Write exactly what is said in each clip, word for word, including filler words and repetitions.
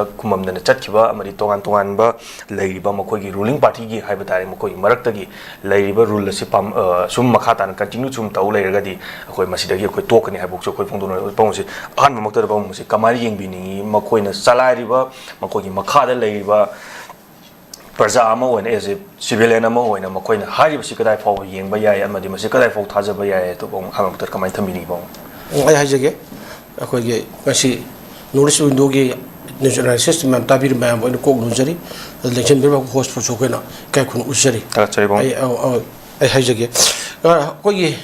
ꯈꯨꯃꯝꯗꯅ ꯆꯠꯈꯤꯕ ꯑꯃꯗꯤ ꯇꯣꯉꯥꯟ ꯇꯣꯉꯥꯟꯕ ꯂꯩꯔꯤꯕ ꯃꯈꯣꯏꯒꯤ ꯔꯨꯂꯤꯡ ꯄꯥꯔꯇꯤꯒꯤ ꯍꯥꯏꯕ ꯇꯥꯔꯦ, ꯃꯈꯣꯏꯒꯤ ꯃꯔꯛꯇꯒꯤ ꯂꯩꯔꯤꯕ ꯔꯨꯜ ꯑꯁꯤ ꯄꯥꯝ-, ꯑ, ꯁꯨꯝ ꯃꯈꯥ ꯇꯥꯅ ꯀꯟꯇꯤꯅ꯭ꯌꯨ ꯁꯨꯝ ꯇꯧ ꯂꯩꯔꯒꯗꯤ ꯑꯩꯈꯣꯏ ꯃꯁꯤꯗꯒꯤ ꯑꯩꯈꯣꯏ ꯇꯣꯛꯀꯅꯤ ꯍꯥꯏꯕ ꯋꯥꯐꯝ ꯑꯁꯤ ꯑꯍꯥꯟꯕꯃꯛꯇꯗ ꯄꯥꯎ ꯑꯁꯤ ꯀꯃꯥꯏꯅ ꯌꯦꯡꯕꯤꯅꯤꯡꯉꯤ? ꯃꯈꯣꯏꯅ ꯆꯂꯥꯏꯔꯤꯕ, ꯃꯈꯣꯏꯒꯤ ꯃꯈꯥꯗ ꯂꯩꯔꯤꯕ ꯄ꯭ꯔꯖꯥ ꯑꯃ ꯑꯣꯏꯅ, as a civilian ꯑꯃ ꯑꯣꯏꯅ, ꯃꯈꯣꯏꯅ ꯍꯥꯏꯔꯤꯕꯁꯤ ꯀꯗꯥꯏ ꯐꯥꯎꯕ ꯌꯦꯡꯕ ꯌꯥꯏ ꯑꯃꯗꯤ ꯃꯁꯤ ꯀꯗꯥꯏ ꯐꯥꯎ ꯊꯥꯖꯕ ꯌꯥꯏ? ꯑꯗꯨ ꯑꯍꯥꯟꯕꯃꯛꯇꯗ ꯀꯃꯥꯏꯅ ꯊꯝꯕꯤꯅꯤꯡꯉꯤ ꯄꯥꯎ? ꯑꯩ ꯍꯥꯏꯖꯒꯦ, ꯑꯩꯈꯣꯏꯒꯤ ꯉꯁꯤ North East Window-ꯒꯤ news analysis ꯃꯌꯥꯝ ꯇꯥꯕꯤꯔꯤꯕ ꯃꯌꯥꯝꯕꯨ ꯑꯩꯅ ꯀꯣꯛ ꯅꯣꯟꯖꯔꯤ꯫ ꯑꯗꯨ ꯂꯦꯡꯁꯤꯟꯕꯤꯔꯤꯕ host-ꯄꯨꯁꯨ ꯑꯩꯈꯣꯏꯅ ꯏꯀꯥꯏ ꯈꯨꯝꯅꯅ ꯎꯠꯆꯔꯤ꯫ ꯊꯥꯒꯠꯆꯔꯤ ꯄꯥꯎ꯫ ꯑꯩ, ꯑꯧ, ꯑꯧ, ꯑꯩ ꯍꯥꯏꯖꯒꯦ꯫ ꯑ, ꯑꯩꯈꯣꯏꯒꯤ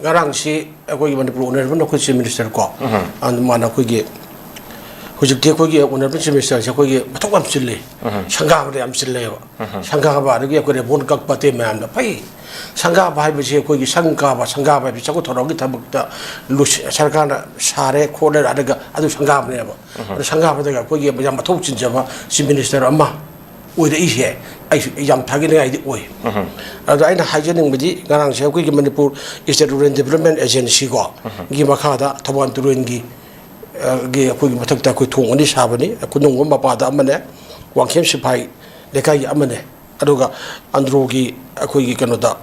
ꯉꯔꯥꯡꯁꯤ ꯑꯩꯈꯣꯏꯒꯤ ꯃꯅꯤꯄꯨꯔ ꯑꯣꯅꯔꯦꯕꯜ ꯑꯩꯈꯣꯏ Chief Minister ꯀꯣ, ꯎꯝ꯫ ꯑꯗꯨ ꯃꯥꯅ ꯑꯩꯈꯣꯏꯒꯤ ꯍꯧꯖꯤꯛꯇꯤ ꯑꯩꯈꯣꯏꯒꯤ ꯑꯣꯅꯔꯦꯕꯜ Chief Minister-ꯁꯦ ꯑꯩꯈꯣꯏꯒꯤ ꯃꯊꯧ ꯌꯥꯝ ꯆꯤꯜꯂꯤ꯫ ꯎꯝ꯫ ꯁꯪꯒꯥꯕꯗ ꯌꯥꯝ ꯆꯤꯜꯂꯦꯕ꯫ ꯎꯝ꯫ ꯁꯪꯒꯥꯕ ꯑꯗꯒꯤ ꯑꯩꯈꯣꯏ ꯔꯦꯕꯣꯟ ꯀꯛꯄ ꯑꯇꯩ ꯃꯌꯥꯝꯗ ꯐꯩ꯫ ꯁꯪꯒꯥꯕ ꯍꯥꯏꯕꯁꯤ ꯑꯩꯈꯣꯏꯒꯤ ꯁꯪ ꯀꯥꯕ, ꯁꯪꯒꯥꯕ ꯍꯥꯏꯕꯁꯤ ꯆꯥꯎꯈꯠ ꯊꯧꯔꯥꯡꯒꯤ ꯊꯕꯛꯇ ꯂꯨꯁ-, ꯁꯔꯀꯥꯔꯅ ꯁꯥꯔꯦ ꯈꯣꯠꯂꯦ ꯑꯗꯨꯒ ꯑꯗꯨ ꯁꯪꯒꯥꯕꯅꯦꯕ꯫ ꯎꯝ꯫ ꯑꯗꯨ ꯁꯪꯒꯥꯕꯗꯒ ꯑꯩꯈꯣꯏꯒꯤ ꯌꯥꯝ ꯃꯊꯧ ꯆꯤꯟꯖꯕ Chief Minister ꯑꯃ ꯑꯣꯏꯔꯛꯏꯁꯦ ꯑꯩꯁꯨ ꯌꯥꯝ ꯊꯥꯒꯠꯅꯤꯡꯉꯥꯏꯗꯤ ꯑꯣꯏ꯫ ꯎꯝ꯫ ꯑꯗꯣ ꯑꯩꯅ ꯍꯥꯏꯖꯅꯤꯡꯕꯗꯤ ꯉꯔꯥꯡꯁꯦ ꯑꯩꯈꯣꯏꯒꯤ Manipur State Rural Development Agency ꯀꯣ, ꯎꯝ꯫ ꯒꯤ ꯃꯈꯥꯗ ꯊꯧꯕꯥꯜ ꯇꯨꯔꯦꯜꯒꯤ, ꯑ, ꯒꯤ ꯑꯩꯈꯣꯏꯒꯤ ꯃꯊꯛꯇ ꯑꯩꯈꯣꯏ ꯊꯣꯡ ꯑꯅꯤ ꯁꯥꯕꯅꯤ꯫ ꯀꯣꯅꯨꯡ ꯃꯄꯥꯗ ꯑꯃꯅꯦ, ꯋꯥꯡꯈꯦꯝ ꯁꯤꯐꯥꯏ ꯂꯩꯀꯥꯏꯒꯤ ꯑꯃꯅꯦ, ꯑꯗꯨꯒ ꯑꯟꯗ꯭ꯔꯣꯒꯤ ꯑꯩꯈꯣꯏꯒꯤ ꯀꯩꯅꯣꯗ,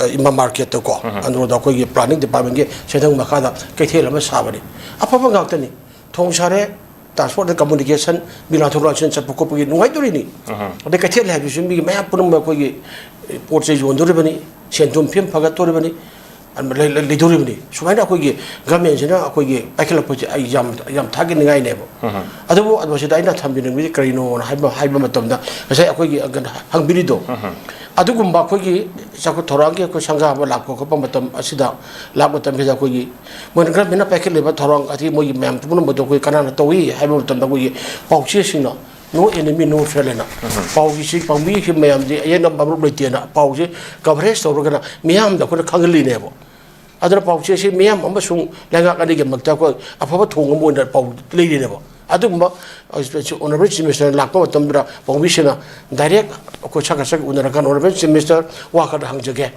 ꯑ, ꯏꯃꯥ market-ꯇ ꯀꯣ, ꯎꯝ꯫ ꯑꯟꯗ꯭ꯔꯣꯗ ꯑꯩꯈꯣꯏꯒꯤ planning department-ꯀꯤ ꯁꯦꯟꯊꯪ ꯃꯈꯥꯗ ꯀꯩꯊꯦꯜ ꯑꯃ ꯁꯥꯕꯅꯤ꯫ ꯑꯐꯕ ꯉꯥꯛꯇꯅꯤ꯫ ꯊꯣꯡ ꯁꯥꯔꯦ, transport and communication, ꯃꯤ ꯂꯥꯟꯊꯣꯛ ꯂꯥꯟꯁꯤꯟ ꯆꯠꯄ ꯈꯣꯠꯄꯒꯤ ꯅꯨꯡꯉꯥꯏꯗꯣꯔꯤꯅꯤ꯫ ꯎꯝ꯫ ꯑꯗꯩ ꯀꯩꯊꯦꯜ ꯍꯥꯏꯕꯁꯤꯁꯨ ꯃꯤꯒꯤ ꯃꯌꯥꯝ ꯄꯨꯝꯅꯃꯛ ꯑꯩꯈꯣꯏꯒꯤ, ꯑꯦ, ꯄꯣꯠ ꯆꯩ ꯌꯣꯟꯗꯣꯔꯤꯕꯅꯤ, ꯁꯦꯟ ꯊꯨꯝ ꯐꯤꯕꯝ ꯐꯒꯠꯇꯣꯔꯤꯕꯅꯤ, ꯑꯗꯨ ꯂꯩ-, ꯂꯩ-, ꯂꯩꯗꯣꯔꯤꯕꯅꯤ꯫ ꯁꯨꯃꯥꯏꯅ ꯑꯩꯈꯣꯏꯒꯤ government-ꯁꯤꯅ ꯑꯩꯈꯣꯏꯒꯤ ꯄꯥꯏꯈꯠꯂꯛꯄꯁꯦ ꯑꯩ ꯌꯥꯝ, ꯌꯥꯝ ꯊꯥꯒꯠꯅꯤꯡꯉꯥꯏꯅꯦꯕ꯫ ꯎꯝ꯫ ꯑꯗꯨꯕꯨ, ꯑꯗꯨ ꯁꯤꯗ ꯑꯩꯅ ꯊꯝꯖꯅꯤꯡꯕꯗꯤ ꯀꯔꯤꯅꯣꯅ ꯍꯥꯏꯕ, ꯍꯥꯏꯕ ꯃꯇꯝꯗ ꯉꯁꯥꯏ ꯑꯩꯈꯣꯏꯒꯤ ꯍꯪꯕꯤꯔꯤꯗꯣ, ꯎꯝ꯫ ꯑꯗꯨꯒꯨꯝꯕ ꯑꯩꯈꯣꯏꯒꯤ ꯆꯥꯎꯈꯠ ꯊꯧꯔꯥꯡꯒꯤ ꯑꯩꯈꯣꯏ ꯁꯪꯒꯥꯕ ꯂꯥꯛꯄ ꯈꯣꯠꯄ ꯃꯇꯝ ꯑꯁꯤꯗ, ꯂꯥꯛꯄ ꯃꯇꯝꯁꯤꯗ ꯑꯩꯈꯣꯏꯒꯤ ꯃꯣꯏꯅ government-ꯅ ꯄꯥꯏꯈꯠꯂꯤꯕ ꯊꯧꯔꯥꯡ ꯑꯁꯤ ꯃꯣꯏꯒꯤ ꯃꯌꯥꯝ ꯄꯨꯝꯅꯃꯛꯇꯣ ꯑꯩꯈꯣꯏ ꯀꯅꯥꯅ ꯇꯧꯏ ꯍꯥꯏꯕ ꯃꯇꯝꯗ ꯑꯩꯈꯣꯏꯒꯤ ꯄꯥꯎꯆꯦꯁꯤꯡꯅ "No enemy, no friend" ꯍꯥꯏꯅ ꯎꯝ꯫ ꯄꯥꯎꯒꯤꯁꯤ, ꯄꯥꯎꯃꯤꯁꯤ ꯃꯌꯥꯝꯁꯤ ꯑꯌꯦꯠꯅꯕ ꯃꯔꯨꯞ ꯂꯩꯇꯦꯅ ꯄꯥꯎꯁꯤ coverage ꯇꯧꯔꯒꯅ ꯃꯤꯌꯥꯝꯗ ꯑꯩꯈꯣꯏꯅ ꯈꯪꯍꯜꯂꯤꯅꯦꯕ꯫ ꯑꯗꯨꯅ ꯄꯥꯎꯆꯦꯁꯤ ꯃꯤꯌꯥꯝ ꯑꯃꯁꯨꯡ ꯂꯩꯉꯥꯛ ꯑꯅꯤꯒꯤꯗꯃꯛꯇ ꯑꯩꯈꯣꯏ ꯑꯐꯕ ꯊꯣꯡ ꯑꯃ ꯑꯣꯏꯅ ꯄꯥꯎ ꯂꯩꯔꯤꯅꯦꯕ꯫ ꯑꯗꯨꯒꯨꯝꯕ Honourable Chief Minister ꯂꯥꯛꯄ ꯃꯇꯝꯗ ꯄꯥꯎꯃꯤꯁꯤꯡꯅ direct ꯑꯩꯈꯣꯏ ꯁꯛꯀ ꯁꯛ ꯎꯅꯔꯀꯥꯟꯗ, "Honourable Chief Minister, ꯋꯥ ꯈꯔ ꯍꯪꯖꯒꯦ꯫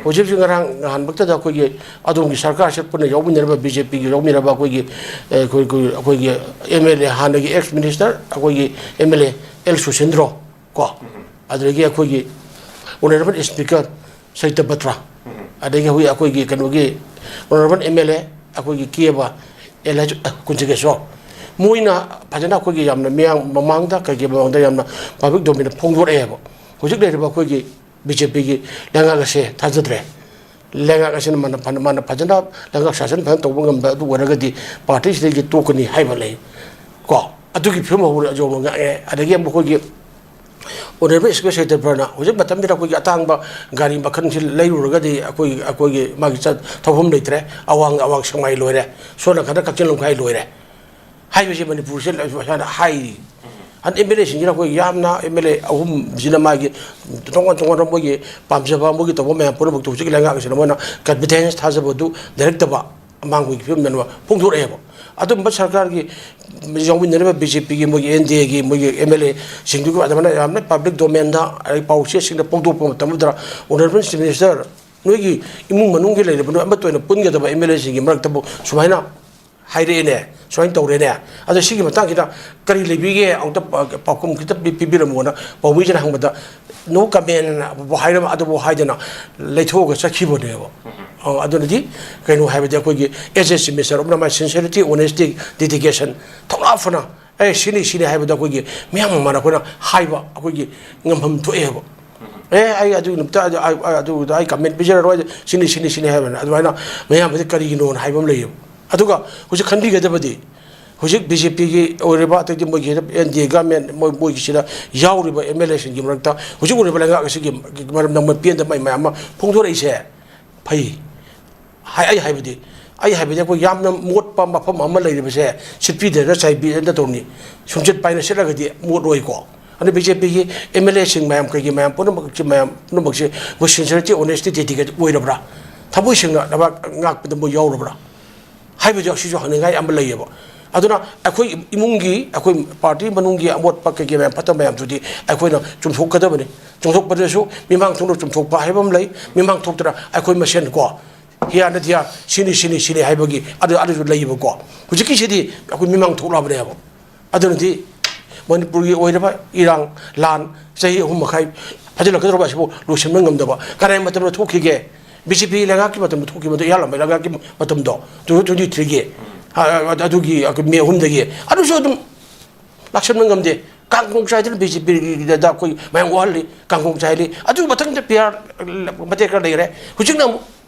ꯍꯧꯖꯤꯛ ꯍꯧꯖꯤꯛ ꯉꯔꯥꯡ ꯅꯍꯥꯟꯃꯛꯇꯗ ꯑꯩꯈꯣꯏꯒꯤ ꯑꯗꯣꯝꯒꯤ ꯁꯔꯀꯥꯔꯁꯤꯗ ꯄꯨꯟꯅ ꯌꯥꯎꯃꯤꯟꯅꯔꯕ, ꯕꯤ ꯖꯦ ꯄꯤꯒꯤ ꯌꯥꯎꯃꯤꯟꯅꯔꯕ ꯑꯩꯈꯣꯏꯒꯤ, ꯑꯦ, ꯑꯩꯈꯣꯏ, ꯑꯩꯈꯣꯏ, ꯑꯩꯈꯣꯏꯒꯤ ꯑꯦꯝ ꯑꯦꯜ ꯑꯦ, ꯍꯥꯟꯅꯒꯤ ꯑꯦꯛꯁ ꯃꯤꯅꯤꯁꯇꯔ ꯑꯩꯈꯣꯏꯒꯤ ꯑꯦꯝ ꯑꯦꯜ ꯑꯦ ꯑꯦꯜ ꯁꯨꯁꯤꯟꯗ꯭ꯔꯣ ꯀꯣ, ꯑꯗꯨꯗꯒꯤ ꯑꯩꯈꯣꯏꯒꯤ ꯑꯣꯅꯔꯦꯕꯜ ꯁ꯭ꯄꯤꯀꯔ ꯁꯩꯇ ꯄꯇ꯭ꯔ, ꯑꯗꯒꯤ ꯍꯧꯖꯤꯛ ꯑꯩꯈꯣꯏꯒꯤ ꯀꯩꯅꯣꯒꯤ ꯑꯣꯅꯔꯦꯕꯜ ꯑꯦꯝ ꯑꯦꯜ ꯑꯦ ꯑꯩꯈꯣꯏꯒꯤ ꯀꯦꯕ ꯑꯦꯜ ꯀꯨꯟꯖꯒꯦꯁꯣꯔ, ꯃꯣꯏꯅ ꯐꯖꯅ ꯑꯩꯈꯣꯏꯒꯤ ꯌꯥꯝꯅ ꯃꯤꯌꯥꯝ ꯃꯃꯥꯡꯗ, ꯀꯩꯒꯤ ꯃꯃꯥꯡꯗ ꯌꯥꯝꯅ ꯄꯕ꯭ꯂꯤꯛ ꯗꯣꯃꯦꯟꯗ ꯐꯣꯡꯗꯣꯔꯛꯑꯦꯕ꯫ ꯍꯧꯖꯤꯛ ꯂꯩꯔꯤꯕ ꯑꯩꯈꯣꯏꯒꯤ ꯕꯤ ꯖꯦ ꯄꯤꯒꯤ ꯂꯩꯉꯥꯛ ꯑꯁꯦ ꯊꯥꯖꯗ꯭ꯔꯦ꯫ ꯂꯩꯉꯥꯛ ꯑꯁꯤꯅ ꯃꯥꯅ ꯐꯅ, ꯃꯥꯅ ꯐꯖꯅ ꯂꯩꯉꯥꯛ ꯁꯥꯁꯟ ꯐꯖꯅ ꯇꯧꯕ ꯉꯝꯕ ꯑꯗꯨ ꯑꯣꯏꯔꯒꯗꯤ ꯄꯥꯔꯇꯤꯁꯤꯗꯒꯤ ꯇꯣꯛꯀꯅꯤ ꯍꯥꯏꯕ ꯂꯩ ꯀꯣ꯫ ꯑꯗꯨꯒꯤ ꯐꯤꯕꯝ ꯍꯧꯔ ꯌꯧꯅ ꯉꯥꯛꯑꯦ꯫ ꯑꯗꯒꯤ ꯑꯃꯨꯛ ꯑꯩꯈꯣꯏꯒꯤ ꯑꯣꯅꯔꯦꯕꯜ ꯁ꯭ꯄꯤꯀꯔ ꯁꯩꯇ ꯄꯇ꯭ꯔꯅ ꯍꯧꯖꯤꯛ ꯃꯇꯝꯁꯤꯗ ꯑꯩꯈꯣꯏꯒꯤ ꯑꯇꯥꯡꯕ ꯒꯥꯔꯤ ꯃꯈꯜꯁꯤ ꯂꯩꯔꯨꯔꯒꯗꯤ ꯑꯩꯈꯣꯏꯒꯤ, ꯑꯩꯈꯣꯏꯒꯤ ꯃꯥꯒꯤ ꯆꯠ-, ꯊꯧꯐꯝ ꯂꯩꯇ꯭ꯔꯦ꯫ ꯑꯋꯥꯡ, ꯑꯋꯥꯡ ꯁꯦꯛꯃꯥꯏ ꯂꯣꯏꯔꯦ, ꯁꯣꯝ ꯅꯥꯀꯟꯗ ꯀꯛꯆꯤꯡ ꯂꯝꯈꯥꯏ ꯂꯣꯏꯔꯦ ꯍꯥꯏꯕꯁꯤ ꯃꯅꯤꯄꯨꯔꯁꯤꯗ ꯁꯨꯃꯥꯏꯅ ꯍꯥꯏꯔꯤ꯫ ꯑꯗꯨꯅ ꯑꯦꯝ ꯑꯦꯜ ꯑꯦꯁꯤꯡꯁꯤꯅ ꯑꯩꯈꯣꯏ ꯌꯥꯝꯅ ꯑꯦꯝ ꯑꯦꯜ ꯑꯦ ꯑꯍꯨꯝꯁꯤꯅ ꯃꯥꯒꯤ ꯇꯣꯉꯥꯟ ꯇꯣꯉꯥꯟꯕ ꯃꯣꯏꯒꯤ ꯄꯥꯝꯖꯕ, ꯃꯣꯏꯒꯤ ꯇꯧꯕ ꯃꯌꯥꯝ ꯄꯨꯝꯅꯃꯛꯇ ꯍꯧꯖꯤꯛꯀꯤ ꯂꯩꯉꯥꯛ ꯑꯁꯤꯅ ꯃꯣꯏꯅ ꯀꯟꯐꯤꯗꯦꯟꯁ, ꯊꯥꯖꯕꯗꯨ ꯂꯩꯔꯛꯇꯕ ꯑꯃꯥꯡꯕꯒꯤ ꯐꯤꯕꯝꯗꯅꯦꯕ ꯐꯣꯡꯗꯣꯔꯛꯑꯦꯕ꯫ ꯑꯗꯨꯝꯕ ꯁꯔꯀꯥꯔꯒꯤ ꯌꯥꯎꯃꯤꯟꯅꯔꯤꯕ ꯕꯤ ꯖꯦ ꯄꯤꯒꯤ, ꯃꯣꯏꯒꯤ ꯑꯦꯟ ꯗꯤ ꯑꯦꯒꯤ, ꯃꯣꯏꯒꯤ ꯑꯦꯝ ꯑꯦꯜ ꯑꯦꯁꯤꯡꯗꯨꯒꯤ ꯑꯗꯨꯃꯥꯏꯅ ꯌꯥꯝꯅ ꯄꯕ꯭ꯂꯤꯛ ꯗꯣꯃꯦꯟꯗ, ꯑꯗꯩ ꯄꯥꯎꯆꯦꯁꯤꯡꯗ ꯐꯣꯡꯗꯣꯛꯄ ꯃꯇꯝꯗ, ꯑꯣꯅꯔꯦꯕꯜ ꯆꯤꯐ ꯃꯤꯅꯤꯁꯇꯔ, ꯅꯣꯏꯒꯤ ꯏꯃꯨꯡ ꯃꯅꯨꯡꯒꯤ ꯂꯩꯔꯤꯕ ꯅꯣꯏ ꯑꯃꯠꯇ ꯑꯣꯏꯅ ꯄꯨꯟꯒꯗꯕ ꯑꯦꯝ ꯑꯦꯜ ꯑꯦꯁꯤꯡꯒꯤ ꯃꯔꯛꯇꯕꯨ ꯁꯨꯃꯥꯏꯅ ꯍꯥꯏꯔꯛꯑꯦꯅꯦ, ꯁꯨꯃꯥꯏꯅ ꯇꯧꯔꯦꯅꯦ, ꯑꯗꯣ ꯁꯤꯒꯤ ꯃꯇꯥꯡꯁꯤꯗ ꯀꯔꯤ ꯂꯩꯕꯤꯒꯦ, ꯑꯃꯨꯛꯇ ꯄ-, ꯄꯥꯎꯈꯨꯝ ꯈꯤꯇ ꯄꯤ-, ꯄꯤꯕꯤꯔꯝꯃꯣꯅ ꯄꯥꯎꯃꯤꯁꯤꯅ ꯍꯪꯕꯗ, "No comment" ꯍꯥꯏꯔꯝ-, ꯑꯗꯨꯕꯨ ꯍꯥꯏꯗꯅ ꯂꯩꯊꯣꯛꯑꯒ ꯆꯠꯈꯤꯕꯅꯦꯕ꯫ ꯑ, ꯑꯗꯨꯅꯗꯤ ꯀꯩꯅꯣ ꯍꯥꯏꯕꯗꯤ ꯑꯩꯈꯣꯏꯒꯤ ꯑꯦꯁ ꯑꯦꯁ ꯁꯤ ꯃꯤꯁꯇꯔ ꯑꯃꯅ ꯃꯥꯏ sincerity, honesty, dedication, ꯊꯧꯅꯥ ꯐꯅ, "ꯑꯦ, ꯁꯤꯅꯤ, ꯁꯤꯅꯤ" ꯍꯥꯏꯕꯗ ꯑꯩꯈꯣꯏꯒꯤ ꯃꯤꯌꯥꯝ ꯃꯃꯥꯡꯗ ꯑꯩꯈꯣꯏꯅ ꯍꯥꯏꯕ ꯑꯩꯈꯣꯏꯒꯤ ꯉꯝꯐꯝ ꯊꯣꯛꯑꯦꯕ꯫ "ꯑꯦ, ꯑꯩ ꯑꯗꯨꯒꯤ ꯅꯨꯃꯤꯠꯇ ꯑꯗꯨ, ꯑ-, ꯑ-, ꯑꯗꯨꯗ ꯑꯩ comment ꯄꯤꯖꯔꯔꯣꯏ, ꯁꯤꯅꯤ, ꯁꯤꯅꯤ, ꯁꯤꯅꯤ" ꯍꯥꯏꯕꯅ ꯑꯗꯨꯃꯥꯏꯅ ꯃꯌꯥꯝꯁꯦ ꯀꯔꯤꯒꯤꯅꯣꯅ ꯍꯥꯏꯕ ꯑꯃ ꯂꯩꯌꯦꯕ꯫ ꯑꯗꯨꯒ ꯍꯧꯖꯤꯛ ꯈꯟꯕꯤꯒꯗꯕꯗꯤ, ꯍꯧꯖꯤꯛ ꯕꯤ ꯖꯦ ꯄꯤꯒꯤ ꯑꯣꯏꯔꯤꯕ, ꯑꯗꯩꯗꯤ ꯃꯣꯏꯒꯤ ꯑꯦꯟ ꯗꯤ ꯑꯦ ꯒꯃꯦꯟ, ꯃꯣꯏ, ꯃꯣꯏꯒꯤꯁꯤꯗ ꯌꯥꯎꯔꯤꯕ ꯑꯦꯝ ꯑꯦꯜ ꯑꯦꯁꯤꯡꯒꯤ ꯃꯔꯛꯇ ꯍꯧꯖꯤꯛ ꯑꯣꯏꯔꯤꯕ ꯂꯩꯉꯥꯛ ꯑꯁꯤꯒꯤ ꯃꯔꯝꯗ ꯃꯣꯏ ꯄꯦꯟꯗꯕ ꯃꯌꯥꯝ ꯑꯃ ꯐꯣꯡꯗꯣꯔꯛꯏꯁꯦ ꯐꯩ꯫ ꯍꯥꯏ-, ꯑꯩ ꯍꯥꯏꯕꯗꯤ, ꯑꯩ ꯍꯥꯏꯕꯗꯤ ꯑꯩꯈꯣꯏ ꯌꯥꯝꯅ ꯃꯣꯠꯄ ꯃꯐꯝ ꯑꯃ ꯂꯩꯔꯤꯕꯁꯦ ꯁꯤꯠꯄꯤꯗꯅ ꯆꯥꯏꯕꯤꯗꯅ ꯇꯧꯅꯤ꯫ ꯁꯨꯝꯆꯤꯠ ꯄꯥꯏꯅ ꯁꯤꯠꯂꯒꯗꯤ ꯃꯣꯠꯂꯣꯏꯀꯣ꯫ ꯑꯗꯨ ꯕꯤ ꯖꯦ ꯄꯤꯒꯤ ꯑꯦꯝ ꯑꯦꯜ ꯑꯦꯁꯤꯡ ꯃꯌꯥꯝ, ꯀꯩꯒꯤ ꯃꯌꯥꯝ ꯄꯨꯝꯅꯃꯛꯁꯤ, ꯃꯌꯥꯝ ꯄꯨꯝꯅꯃꯛꯁꯦ ꯃꯣꯏ sincerity, honesty, dedicated ꯑꯣꯏꯔꯕ꯭ꯔꯥ? ꯊꯃꯣꯏ ꯁꯦꯡꯅ ꯂꯩꯕꯥꯛ ꯉꯥꯛꯄꯗ ꯃꯣꯏ ꯌꯥꯎꯔꯕ꯭ꯔꯥ? ꯍꯥꯏꯕꯗꯨ ꯑꯁꯤꯁꯨ ꯍꯪꯅꯤꯡꯉꯥꯏ ꯑꯃ ꯂꯩꯌꯦꯕ꯫ ꯑꯗꯨꯅ ꯑꯩꯈꯣꯏ ꯏꯃꯨꯡꯒꯤ, ꯑꯩꯈꯣꯏ ꯄꯥꯔꯇꯤ ꯃꯅꯨꯡꯒꯤ ꯑꯃꯣꯠꯄ ꯀꯩꯀꯩ ꯃꯌꯥꯝ, ꯐꯠꯇꯕ ꯃꯌꯥꯝꯗꯨꯗꯤ ꯑꯩꯈꯣꯏꯅ ꯆꯨꯝꯊꯣꯛꯀꯗꯕꯅꯤ꯫ ꯆꯨꯝꯊꯣꯛꯄꯗꯁꯨ ꯃꯤꯃꯥꯡ ꯊꯣꯛꯅ ꯆꯨꯝꯊꯣꯛꯄ ꯍꯥꯏꯕ ꯑꯃ ꯂꯩ, ꯃꯤꯃꯥꯡ ꯊꯣꯛꯇꯅ ꯑꯩꯈꯣꯏ ꯃꯁꯦꯟ ꯀꯣ, ꯍꯤꯌꯥ ꯅꯠꯇꯤꯌꯥ, ꯁꯤꯅꯤ, ꯁꯤꯅꯤ, ꯁꯤꯅꯤ ꯍꯥꯏꯕꯒꯤ ꯑꯗꯨ, ꯑꯗꯨꯁꯨ ꯂꯩꯌꯦꯕꯀꯣ꯫ ꯍꯧꯖꯤꯛꯀꯤꯁꯤꯗꯤ ꯑꯩꯈꯣꯏ ꯃꯤꯃꯥꯡ ꯊꯣꯛꯂꯛꯑꯕꯅꯦꯕ꯫ ꯑꯗꯨꯅꯗꯤ ꯃꯅꯤꯄꯨꯔꯒꯤ ꯑꯣꯏꯔꯤꯕ ꯏꯔꯥꯡ, ꯂꯥꯟ, ꯆꯍꯤ ꯑꯍꯨꯝ ꯃꯈꯥꯏ ꯐꯖꯤꯜꯂꯛꯀꯗꯧꯔꯕ ꯑꯁꯤꯕꯨ ꯂꯣꯏꯁꯤꯟꯕ ꯉꯝꯗꯕ, ꯀꯗꯥꯏ ꯃꯇꯝꯗ ꯊꯣꯛꯈꯤꯒꯦ? ꯕꯤ ꯖꯦ ꯄꯤ ꯂꯩꯉꯥꯛꯀꯤ ꯃꯇꯝꯗ ꯊꯣꯛꯈꯤꯕꯗꯣ, ꯏꯌꯥꯔ ꯂꯥꯟꯕ ꯂꯩꯉꯥꯛꯀꯤ ꯃꯇꯝꯗꯣ, ꯇꯨ ꯊꯥꯎꯖꯟ ꯇ꯭ꯋꯦꯟꯇꯤ ꯊ꯭ꯔꯤꯒꯤ, ꯑ, ꯑꯗꯨꯒꯤ ꯃꯦ ꯑꯍꯨꯝꯗꯒꯤ꯫ ꯑꯗꯨꯁꯨ ꯑꯗꯨꯝ ꯂꯥꯛꯁꯟꯕ ꯉꯝꯗꯦ꯫ ꯀꯥꯡꯈꯣꯡ ꯆꯥꯏꯗꯅ ꯕꯤ ꯖꯦ ꯄꯤꯗ ꯑꯩꯈꯣꯏ ꯃꯌꯥꯝ ꯋꯥꯍꯜꯂꯤ, ꯀꯥꯡꯈꯣꯡ ꯆꯥꯏꯍꯜꯂꯤ꯫ ꯑꯗꯨ ꯃꯊꯪꯗ ꯄꯤ ꯑꯥꯔ ꯃꯇꯦꯛ ꯈꯔ ꯂꯩꯔꯦ꯫ ꯍꯧꯖꯤꯛꯅ ꯑꯃꯨꯛ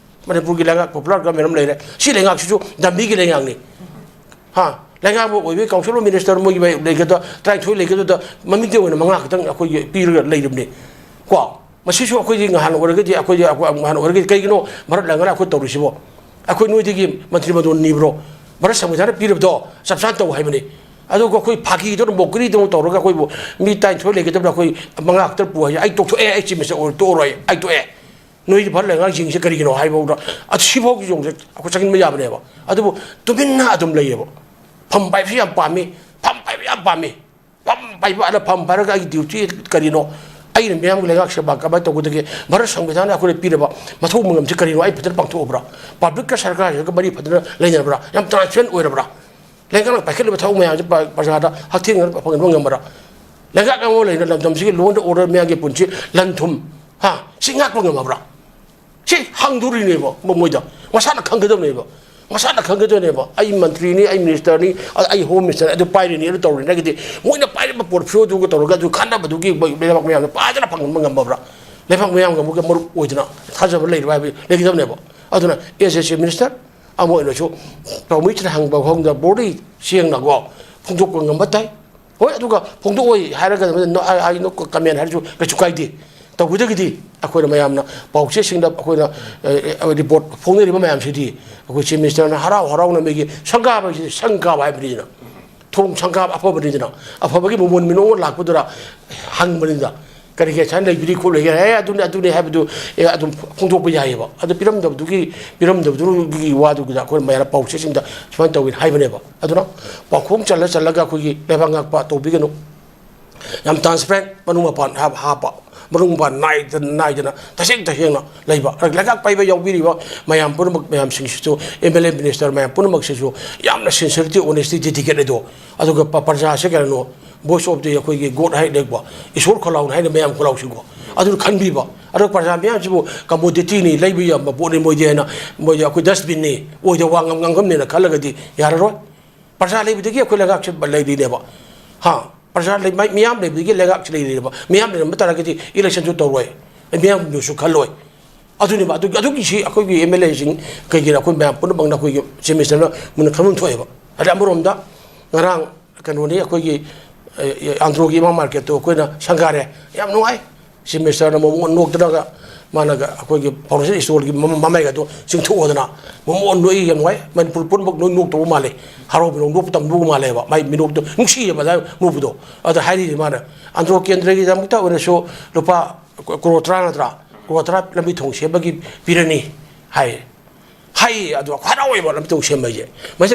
ꯃꯅꯤꯄꯨꯔꯒꯤ ꯂꯩꯉꯥꯛ, ꯄꯣꯄꯨꯂꯔ ꯒꯚꯔꯟꯃꯦꯟ ꯑꯃ ꯂꯩꯔꯦ꯫ ꯁꯤ ꯂꯩꯉꯥꯛꯁꯤꯁꯨ ꯗꯝꯃꯤꯒꯤ ꯂꯩꯉꯥꯛꯅꯤ꯫ ꯍꯥ? ꯂꯩꯉꯥꯛ ꯑꯃ ꯑꯣꯏꯕꯒꯤ ꯀꯥꯎꯟꯁꯤꯜ ꯑꯣꯐ ꯃꯤꯅꯤꯁꯇꯔ ꯃꯣꯏꯒꯤ ꯂꯩꯒꯗ, ꯇꯔꯥꯅꯤꯊꯣꯏ ꯂꯩꯒꯗꯨꯗ ꯃꯃꯤꯡꯒꯤ ꯑꯣꯏꯅ ꯃꯉꯥ ꯈꯛꯇꯪ ꯑꯩꯈꯣꯏꯒꯤ ꯄꯤꯔꯒ ꯂꯩꯔꯤꯕꯅꯤ꯫ ꯀꯣ? ꯃꯁꯤꯁꯨ ꯑꯩꯈꯣꯏꯗꯤ ꯉꯍꯥꯟ ꯑꯣꯏꯔꯒꯗꯤ, ꯑꯩꯈꯣꯏꯗꯤ ꯉꯍꯥꯟ ꯑꯣꯏꯔꯒꯗꯤ ꯀꯩꯒꯤꯅꯣ ꯃꯔꯛ ꯂꯪꯉꯅ ꯑꯩꯈꯣꯏ ꯇꯧꯔꯤꯁꯤꯕꯣ? ꯑꯩꯈꯣꯏ ꯅꯣꯏꯗꯒꯤ ꯃꯟꯇ꯭ꯔꯤ ꯃꯟꯗꯣꯟ ꯅꯤꯕ꯭ꯔꯣ? ꯚꯥꯔꯠ ꯁꯪꯕꯤꯙꯥꯟꯅ ꯄꯤꯔꯕꯗꯣ ꯆꯞ ꯆꯥꯅ ꯇꯧ ꯍꯥꯏꯕꯅꯤ꯫ ꯑꯗꯨꯒ ꯑꯩꯈꯣꯏ ꯐꯥꯒꯤꯗꯧꯅ ꯃꯣꯀꯔꯤꯗꯧꯅ ꯇꯧꯔꯒ ꯑꯩꯈꯣꯏꯕꯨ ꯃꯤ ꯇꯔꯥꯅꯤꯊꯣꯏ ꯂꯩꯒꯗꯕꯗ ꯑꯩꯈꯣꯏ ꯃꯉꯥ ꯈꯛꯇ ꯄꯨ ꯍꯥꯏꯁꯦ, ꯑꯩ ꯇꯣꯛꯊꯣꯛꯑꯦ, ꯑꯩ ꯆꯤꯞ ꯃꯤꯅꯤꯁꯇꯔ ꯑꯣꯏꯔ ꯇꯣꯛꯑꯔꯣꯏ, ꯑꯩ ꯇꯣꯛꯑꯦ꯫ ꯅꯣꯏꯗꯤ ꯚꯥꯔꯠ ꯂꯩꯉꯥꯛꯁꯤꯡꯁꯦ ꯀꯔꯤꯒꯤꯅꯣ ꯍꯥꯏꯕ ꯐꯥꯎꯗ, ꯑꯗꯨ ꯁꯤꯐꯥꯎꯒꯤ ꯆꯣꯡꯁꯦ ꯑꯩꯈꯣꯏ ꯆꯪꯁꯤꯟꯕ ꯌꯥꯕꯅꯦꯕ꯫ ꯑꯗꯨꯕꯨ ꯇꯨꯃꯤꯟꯅ ꯑꯗꯨꯝ ꯂꯩꯌꯦꯕ꯫ ꯐꯝ ꯄꯥꯏꯕꯁꯤ ꯌꯥꯝ ꯄꯥꯝꯃꯤ, ꯐꯝ ꯄꯥꯏꯕ ꯌꯥꯝ ꯄꯥꯝꯃꯤ꯫ ꯐꯝ ꯄꯥꯏꯕ ꯑꯗ ꯐꯝ ꯄꯥꯏꯔꯒ ꯑꯩꯒꯤ ꯗ꯭ꯌꯨꯇꯤ ꯀꯔꯤꯅꯣ? ꯑꯩꯅ ꯃꯤꯌꯥꯝꯒꯤ ꯂꯩꯉꯥꯛ ꯁꯦꯕꯥ ꯀꯃꯥꯏꯅ ꯇꯧꯒꯗꯒꯦ? ꯚꯥꯔꯠ ꯁꯪꯕꯤꯙꯥꯟꯅ ꯑꯩꯈꯣꯏꯗ ꯄꯤꯔꯕ ꯃꯊꯧ ꯃꯉꯝꯁꯤ ꯀꯔꯤꯅꯣ? ꯑꯩ ꯐꯖꯅ ꯄꯥꯡꯊꯣꯛꯑꯕ꯭ꯔꯥ? ꯄꯕ꯭ꯂꯤꯛꯀ ꯁꯔꯀꯥꯔꯁꯤꯒ ꯃꯔꯤ ꯐꯖꯅ ꯂꯩꯅꯕ꯭ꯔꯥ? ꯌꯥꯝ ꯇ꯭ꯔꯥꯟꯁꯄꯦꯔꯦꯟ ꯑꯣꯏꯔꯕ꯭ꯔꯥ? ꯂꯩꯉꯥꯛꯅ ꯄꯥꯏꯈꯠꯂꯤꯕ ꯊꯕꯛ ꯃꯌꯥꯝꯁꯤ ꯄ-, ꯄ꯭ꯔꯖꯥꯗ ꯍꯛꯊꯦꯡꯅꯅ ꯐꯪꯍꯟꯕ ꯉꯝꯕ꯭ꯔꯥ? ꯂꯩꯉꯥꯛ ꯑꯃ ꯂꯩꯅ ꯂꯝꯗꯝꯁꯤꯒꯤ law and order, ꯃꯌꯥꯝꯒꯤ ꯄꯨꯟꯁꯤ, ꯂꯟ ꯊꯨꯝ, ꯍꯥ, ꯁꯤ ꯉꯥꯛꯄ ꯉꯝꯃꯕ꯭ꯔꯥ? ꯁꯤ ꯍꯪꯗꯣꯔꯤꯅꯦꯕ ꯃꯣꯏꯗ꯫ ꯃꯁꯥꯅ ꯈꯪꯒꯗꯕꯅꯦꯕ꯫ ꯃꯁꯥꯅ ꯈꯪꯒꯗꯕꯅꯦꯕ꯫ ꯑꯩ ꯃꯟꯇ꯭ꯔꯤꯅꯤ, ꯑꯩ ꯃꯤꯅꯤꯁꯇꯔꯅꯤ, ꯑ-, ꯑꯩ ꯍꯣꯝ ꯃꯤꯅꯤꯁꯇꯔ, ꯑꯗꯨ ꯄꯥꯏꯔꯤꯅꯤ, ꯑꯗꯨ ꯇꯧꯔꯤꯅꯤ꯫ ꯍꯥꯏꯒꯗꯤ ꯃꯣꯏꯅ ꯄꯥꯏꯔꯤꯕ ꯄꯣꯔꯠꯐꯣꯂꯤꯑꯣꯗꯨꯒ ꯇꯧꯔꯒ ꯑꯗꯨ ꯈꯟꯅꯕꯗꯨꯒꯤ ꯃꯣꯏ ꯂꯩꯕꯥꯛ ꯃꯌꯥꯝꯅ ꯐꯖꯅ ꯐꯪꯍꯟꯕ ꯉꯝꯃꯕ꯭ꯔꯥ? ꯂꯩꯕꯥꯛ ꯃꯌꯥꯝꯒ ꯑꯃꯨꯛꯀ ꯃꯔꯨꯞ ꯑꯣꯏꯗꯅ ꯊꯥꯖꯕ ꯂꯩꯔꯤꯕ ꯍꯥꯏꯕ ꯂꯩꯒꯗꯕꯅꯦꯕ꯫ ꯑꯗꯨꯅ ꯑꯦꯁ ꯑꯦꯁ ꯁꯤ ꯃꯤꯅꯤꯁꯇꯔ ꯑꯃ ꯑꯣꯏꯅꯁꯨ ꯄꯥꯎꯃꯤꯁꯤꯅ ꯍꯪꯕ ꯃꯐꯝꯗ ꯕꯣꯔꯗꯤ ꯁꯦꯡꯅꯀꯣ ꯐꯣꯡꯗꯣꯛꯄ ꯉꯝꯕ ꯇꯥꯏ꯫ ꯍꯣꯏ, ꯑꯗꯨꯒ ꯐꯣꯡꯗꯣꯛꯑꯣꯏ ꯍꯥꯏꯔꯒ ꯅꯣ, ꯑꯥꯏ, ꯑꯥꯏ, ꯅꯣ ꯀꯃꯦꯟ ꯍꯥꯏꯔꯁꯨ ꯀꯩꯁꯨ ꯀꯥꯏꯗꯦ꯫ ꯇꯧꯕꯗꯒꯤꯗꯤ ꯑꯩꯈꯣꯏꯅ ꯃꯌꯥꯝꯅ ꯄꯥꯎꯆꯦꯁꯤꯡꯗ ꯑꯩꯈꯣꯏꯅ, ꯑꯦ, ꯑꯦ, ꯔꯤꯄꯣꯔꯠ ꯐꯣꯡꯅꯔꯤꯕ ꯃꯌꯥꯝꯁꯤꯗꯤ ꯑꯩꯈꯣꯏ ꯆꯤꯐ ꯃꯤꯅꯤꯁꯇꯔꯅ ꯍꯔꯥꯎ ꯍꯔꯥꯎꯅ ꯃꯤꯒꯤ ꯁꯪꯒꯥꯕ ꯍꯥꯏꯁꯤꯗꯤ ꯁꯪꯒꯥꯕ ꯍꯥꯏꯕꯅꯤꯗꯅ, ꯊꯣꯡ ꯁꯪꯒꯥꯕ ꯑꯐꯕꯅꯤꯗꯅ, ꯑꯐꯕꯒꯤ ꯃꯃꯣꯟ ꯃꯤꯅꯣꯛ ꯑꯃ ꯂꯥꯛꯄꯗꯨꯗ ꯍꯪꯕꯅꯤꯗ꯫ ꯀꯔꯤꯒꯤ ꯁꯨꯃꯥꯏꯅ ꯂꯩꯕꯤꯔꯤ ꯈꯣꯠꯂꯤꯒꯦ, ꯑꯦ, ꯑꯗꯨꯅꯤ, ꯑꯗꯨꯅꯤ ꯍꯥꯏꯕꯗꯨ, ꯑꯦ, ꯑꯗꯨꯝ ꯐꯣꯡꯗꯣꯛꯄ ꯌꯥꯏꯑꯕ꯫ ꯑꯗꯨ ꯄꯤꯔꯝꯗꯕꯗꯨꯒꯤ, ꯄꯤꯔꯝꯗꯕꯗꯨꯒꯤ ꯋꯥꯗꯨꯒꯤꯗ ꯑꯩꯈꯣꯏꯅ ꯃꯌꯥꯝ ꯄꯥꯎꯆꯦꯁꯤꯡꯗ ꯁꯨꯃꯥꯏꯅ ꯇꯧꯋꯤ ꯍꯥꯏꯕꯅꯦꯕ꯫ ꯑꯗꯨꯅ ꯄꯥꯎꯈꯣꯡ ꯆꯜꯂ ꯆꯜꯂꯒ ꯑꯩꯈꯣꯏꯒꯤ ꯂꯩꯕꯥꯛ ꯉꯥꯛꯄ ꯇꯧꯕꯤꯒꯅꯨ꯫ ꯌꯥꯝ transparent, ꯃꯅꯨꯡ ꯃꯄꯥꯟ ꯍꯥꯞ-, ꯍꯥꯞꯄ, ꯃꯅꯨꯡ ꯃꯄꯥꯟ ꯅꯥꯏꯗꯅ, ꯅꯥꯏꯗꯅ ꯇꯁꯦꯡ ꯇꯁꯦꯡꯅ ꯂꯩꯕ꯫ ꯂꯩꯉꯥꯛ ꯄꯥꯏꯕ ꯌꯥꯎꯕꯤꯔꯤꯕ ꯃꯌꯥꯝ ꯄꯨꯝꯅꯃꯛ, ꯃꯌꯥꯝꯁꯤꯡꯁꯤꯁꯨ, ꯑꯦꯝ ꯑꯦꯜ ꯑꯦ, ꯃꯤꯅꯤꯁꯇꯔ ꯃꯌꯥꯝ ꯄꯨꯝꯅꯃꯛꯁꯤꯁꯨ ꯌꯥꯝꯅ sincerity, honesty, dedicate ꯑꯗꯣ꯫ ꯑꯗꯨꯒ ꯄ-, ꯄ꯭ꯔꯖꯥꯁꯦ ꯀꯩꯅꯣ, voice of the, ꯑꯩꯈꯣꯏꯒꯤ God ꯍꯥꯏ ꯂꯩꯀꯣ, ꯏꯁꯣꯔ ꯈꯣꯜꯂꯥꯎꯅ ꯍꯥꯏꯅ ꯃꯌꯥꯝ ꯈꯣꯜꯂꯥꯎꯁꯤꯀꯣ, ꯑꯗꯨꯅ ꯈꯟꯕꯤꯕ꯫ ꯑꯗꯣ ꯄ꯭ꯔꯖꯥ ꯃꯌꯥꯝꯁꯤꯕꯨ commodityꯅꯤ, ꯂꯩꯕ ꯌꯥꯕ ꯄꯣꯠꯅꯤ ꯃꯣꯏꯗꯤ ꯍꯥꯏꯅ, ꯃꯣꯏꯗꯤ ꯑꯩꯈꯣꯏ dustbinꯅꯤ, ꯑꯣꯏꯗ ꯋꯥ ꯉꯥꯡ-, ꯉꯥꯡꯉꯝꯅꯦꯅ ꯈꯜꯂꯒꯗꯤ ꯌꯥꯔꯔꯣꯏ꯫ ꯄ꯭ꯔꯖꯥ ꯂꯩꯕꯗꯒꯤ ꯑꯩꯈꯣꯏ ꯂꯩꯉꯥꯛꯁꯦ ꯂꯩꯔꯤꯅꯦꯕ꯫ ꯍꯥ? ꯄ꯭ꯔꯖꯥ ꯂꯩ-, ꯃꯤ-, ꯃꯤꯌꯥꯝ ꯂꯩꯕꯗꯒꯤ ꯂꯩꯉꯥꯛꯁꯦ ꯂꯩꯔꯤꯅꯦꯕ꯫ ꯃꯤꯌꯥꯝ ꯂꯩꯔꯝꯕ ꯇꯥꯔꯒꯗꯤ electionꯁꯨ ꯇꯧꯔꯣꯏ꯫ ꯃꯤꯌꯥꯝꯗꯨꯁꯨ ꯈꯜꯂꯣꯏ꯫ ꯑꯗꯨꯅꯦꯕ꯫ ꯑꯗꯨ, ꯑꯗꯨꯒꯤꯁꯤ ꯑꯩꯈꯣꯏꯒꯤ ꯑꯦꯝ ꯑꯦꯜ ꯑꯦꯁꯤꯡ, ꯀꯩꯒꯤꯅꯣ, ꯑꯩꯈꯣꯏ ꯃꯌꯥꯝ ꯄꯨꯝꯅꯃꯛꯅ ꯑꯩꯈꯣꯏꯒꯤ ꯆꯤꯐ ꯃꯤꯅꯤꯁꯇꯔꯅ ꯃꯨꯟꯅ ꯈꯪꯐꯝ ꯊꯣꯛꯑꯦꯕ꯫ ꯑꯗ ꯑꯃꯔꯣꯝꯗ ꯉꯔꯥꯡ ꯀꯩꯅꯣꯅꯤ, ꯑꯩꯈꯣꯏꯒꯤ, ꯑꯦ, ꯑꯦ, ꯑꯟꯗ꯭ꯔꯣꯒꯤ ꯏꯃꯥ ꯃꯥꯔꯀꯦꯠꯇꯣ ꯑꯩꯈꯣꯏꯅ ꯁꯪꯒꯥꯔꯦ꯫ ꯌꯥꯝ ꯅꯨꯡꯉꯥꯏ꯫ ꯆꯤꯐ ꯃꯤꯅꯤꯁꯇꯔꯅ ꯃꯃꯣꯟ ꯅꯣꯛꯇꯅꯒ, ꯃꯥꯅꯒ ꯑꯩꯈꯣꯏꯒꯤ ꯐꯥꯎꯟꯗꯦꯁꯟ ꯏꯁꯇꯣꯔꯒꯤ ꯃꯃ-, ꯃꯃꯥꯏꯒꯗꯣ ꯆꯤꯡꯊꯣꯛꯑꯗꯅ, ꯃꯃꯣꯟ ꯅꯣꯛꯏ꯫ ꯌꯥꯝ ꯅꯨꯡꯉꯥꯏ꯫ ꯃꯅꯤꯄꯨꯔ ꯄꯨꯝꯅꯃꯛ ꯂꯣꯏ ꯅꯣꯛꯇꯧꯕ ꯃꯥꯜꯂꯦ꯫ ꯍꯔꯥꯎꯕꯗꯧ ꯅꯣꯛꯄ ꯇꯝꯗꯧꯕ ꯃꯥꯜꯂꯦꯕ꯫ ꯃꯥꯏ ꯃꯤꯅꯣꯛꯇꯣ ꯅꯨꯡꯁꯤꯌꯦꯕ ꯑꯗꯥꯏ ꯅꯣꯛꯄꯗꯣ꯫ ꯑꯗ ꯍꯥꯏꯔꯤꯁꯦ ꯃꯥꯅ, "ꯑꯟꯗ꯭ꯔꯣ ꯀꯦꯟꯗ꯭ꯔꯒꯤꯗꯃꯛꯇ ꯑꯣꯏꯔꯁꯨ ꯂꯨꯄꯥ ꯀ꯭ꯔꯣꯔ ꯇꯔꯥ ꯅꯠꯇ꯭ꯔꯥ? ꯀ꯭ꯔꯣꯔ ꯇꯔꯥ ꯂꯝꯕꯤ ꯊꯣꯡ ꯁꯦꯝꯕꯒꯤ ꯄꯤꯔꯅꯤ" ꯍꯥꯏ꯫ ꯍꯥꯏ, ꯑꯗꯣ ꯍꯔꯥꯎꯋꯦꯕ ꯂꯝꯕꯤ ꯊꯣꯡ ꯁꯦꯝꯕ ꯍꯥꯏꯁꯦ꯫ ꯃꯁꯤ